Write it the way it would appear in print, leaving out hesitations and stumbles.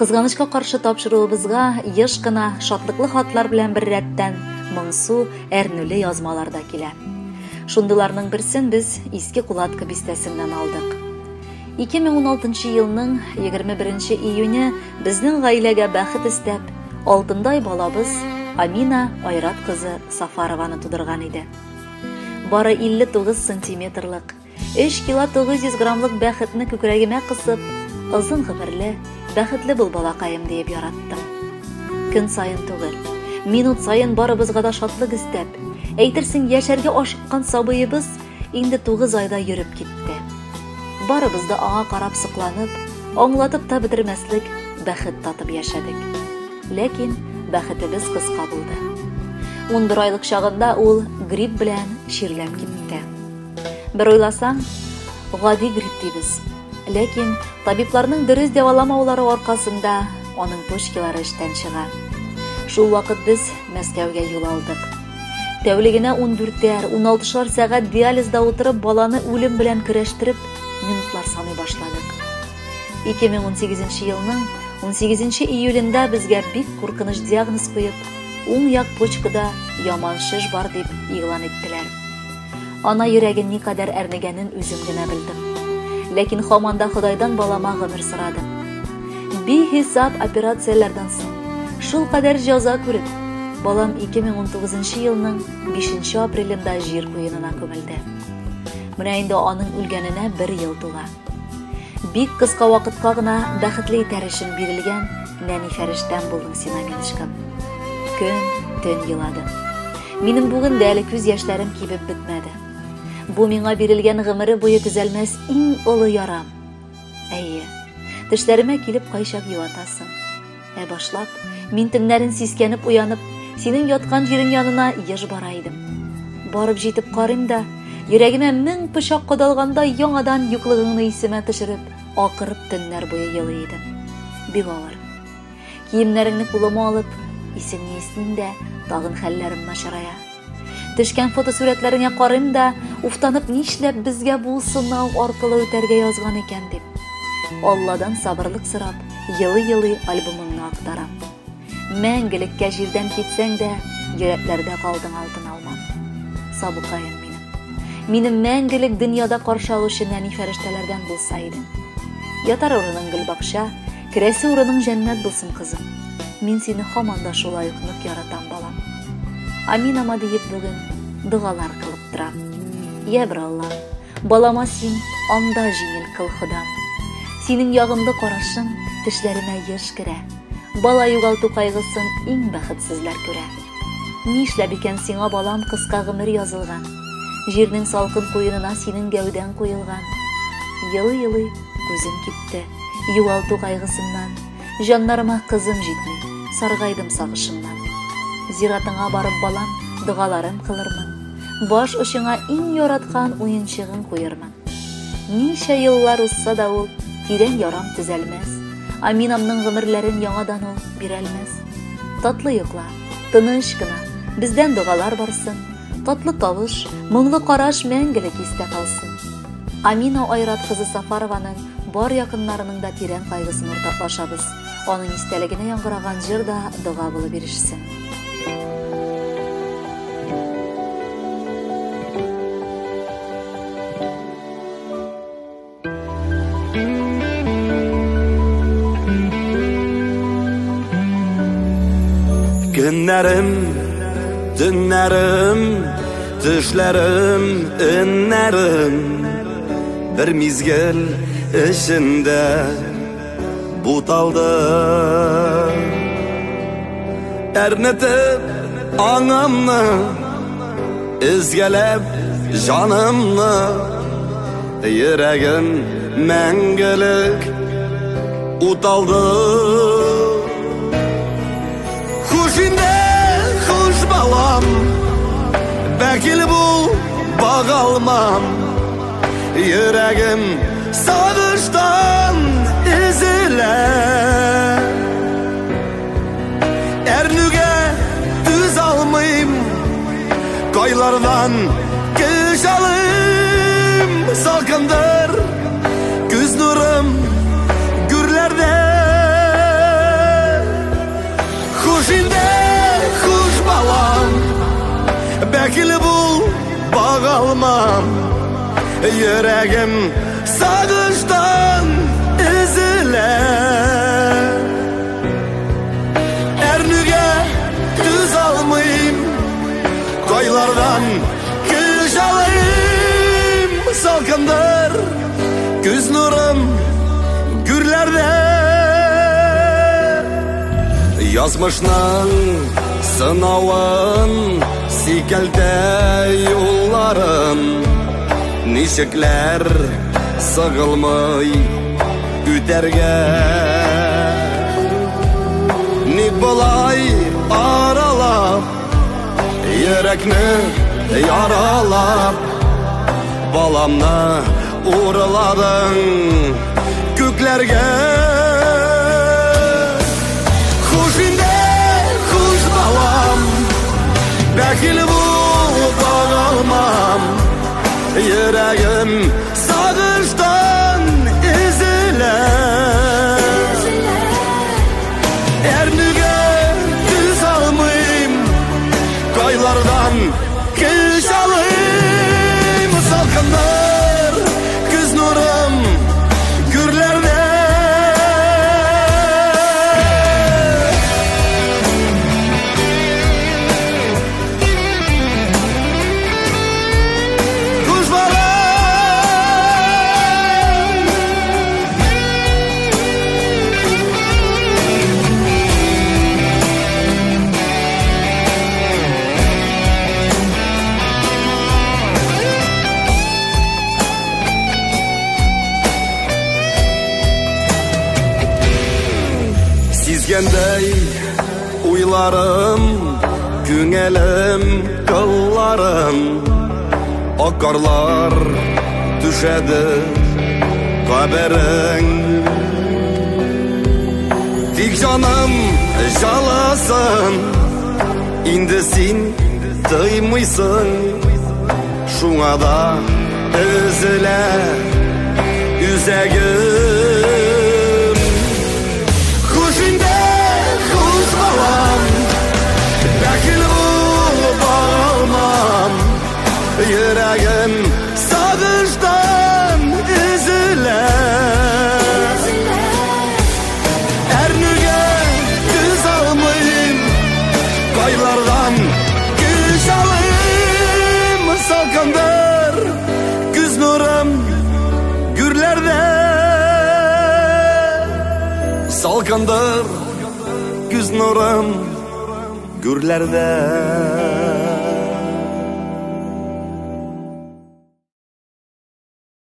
Кызганычка каршы тапшыруыбызга еш кына шатлыклы хатлар белән беррәттән моңсу, әрнүле язмалар да килә. Шундыйларның берсен без Иске Кулатка бистәсеннән алдык. 2016 елның 21 июне безнең гаиләгә бәхет өстәп, алтындай балабыз Амина Айрат кызы Сафарованы тудырган иде. Бары 59 сантиметрлык, 3 кило 900 граммлык бәхетне күкрәгемә кысып, озын гомерле, бәхетле бул балакаем диеп яраттым. Көн саен түгел, минут саен барыбызга да шатлык өстәп, әйтерсең яшәргә ашыккан сабыебыз инде 9 айда йөреп китте. Барыбыз да аңа карап сокланып, аңлатып та бетермәслек бәхет татып яшәдек. Ләкин бәхетебез кыска булды. 11 айлык чагында ул грипп белән чирләп китте. Бер уйласаң, гади грипп дибез. Ләкин табибларның дөрес дәваламаулары аркасында аның почкалары эштән чыга. Шул вакыт без Мәскәүгә юл алдык. Тәүлегенә 14-әр, 16-шар сәгать диализда утырып, баланы үлем белән көрәштереп, минутлар саный башладык. 2018 елның 18 июлендә безгә бик куркыныч диагноз куеп, уң як почкада яман шеш бар дип игълан иттеләр. Ана йөрәге никадәр әрнегәнен үзем генә белдем. Ләкин һаман да Ходайдан балама гомер сорадым. Бихисап операцияләрдән соң, шул кадәр җәза күреп, балам 2019 елның 5 апрелендә җир куенына күмелде. Менә инде аның үлгәненә бер ел тула. Бик кыска вакытка гына бәхетле итәр өчен бирелгән нәни фәрештәм булдың син, Аминочкам. Көн, төн еладым. Минем бүген дә әле күз яшьләрем кибеп бетмәде. Бу миңа бирелгән гомере буе төзәлмәс иң олы ярам. Әйе, төшләремә килеп кайчак юатасың. Ә башлап, мин төннәрен сискәнеп уянып, синең яткан җирең янына еш бара идем. Барып җитеп карыйм да, йөрәгемә мең пычак кадалганда яңадан юклыгыңны исемә төшереп, акырып төннәр буе елый идем. Бик авыр. Киемнәреңне кулыма алып, исеңне исним дә, тагын хәлләрем начарая. Төшкән фотосурәтләреңә карыйм да, уфтанып нишләп безгә бу сынау аркылы үтәргә язган икән дип. Алладан сабырлык сорап, елый-елый альбомыңны актарам. Мәңгелеккә җирдән китсәң дә, йөрәкләрдә калдың алтын алмам. Сабыкаем минем. Минем мәңгелек дөньяда каршы алучы нәни фәрештәләрдән булса идең. Ятар урының гөлбакча, керәсе урының җәннәт булсын, кызым. Мин сине һаман да шулай ук нык яратам, балам. Аминама диеп бүген догалар кылып торам. Я бер Аллам, балама син анда җиңел кыл, Ходам. Синең ягымлы карашың төшләремә еш керә. Бала югалту кайгысын иң бәхетсезләр күрә. Нишләп икән сиңа, балам, кыска гомер язылган? Җирнең салкын куенына синең гәүдәң куелган. Елый-елый күзем кипте, югалту кайгысыннан. Җаннарыма кызым җитми, саргайдым сагышымнан. Зиратыңа барып, балам, догаларым кылырмын. Баш очыңа иң яраткан уенчыгын куермын. Ничә еллар узса да ул тирән ярам төзәлмәс. Аминамның гомерләрен яңадан ул бирәлмәс. Татлы йокла, тыныч кына, бездән догалар барсын. Татлы тавыш, моңлы караш мәңгелек истә калсын. Амина Айрат кызы Сафарованың бар якыннарының да тирән кайгысын уртаклашабыз. Аның истәлегенә яңгыраган җыр да дога булып ирешсен. Көннәрем, төннәрем, төшләрем, өннәрем бер мизгел эчендә буталды. Әрнетеп аңымны, изгәләп җанымны, йөрәгем мәңгелек уталды. Хуш инде, хуш балам, бәкил бул, багалмам. Йөрәгем сагыштан өзелә. Әрнүгә түз алмыйм, кайлардан көч алыйм. Салкындыр күз нурым гүрләрдә. Йөрәгем сагыштан өзелә. Әрнүгә түзә алмыйм, кайлардан көч алыйм. Салкындыр күз нурым гүрләрдә. Язмышның сынавын сикәлтә юлларын, ничекләр сыгылмый үтәргә. Ник болай аралап, йөрәкне яралап, баламны урладың күкләргә. Хуш инде, хуш балам, бәхил булып алмам. Йөрәгем сагыштан өзелә. Әрнүгә түзә алмыйм, кайлардан көч алыйм. Салкындыр күз нурым гүрләрдә. Хуш балам. Сизгәндәй уйларым, күңелем, кылларым, акарлар түшәде каберең. Тик җаным җылысын инде син тоймыйсың, шуңа да өзелә үзәгем. Хуш инде, хуш балам, бәхил булып алмам. Йөрәгем сагыштан өзелә. Әрнүгә түзә алмыйм, кайлардан көч алыйм. Салкындыр күз нурым гүрләрдә. Салкындыр күз нурым гүрләрдә.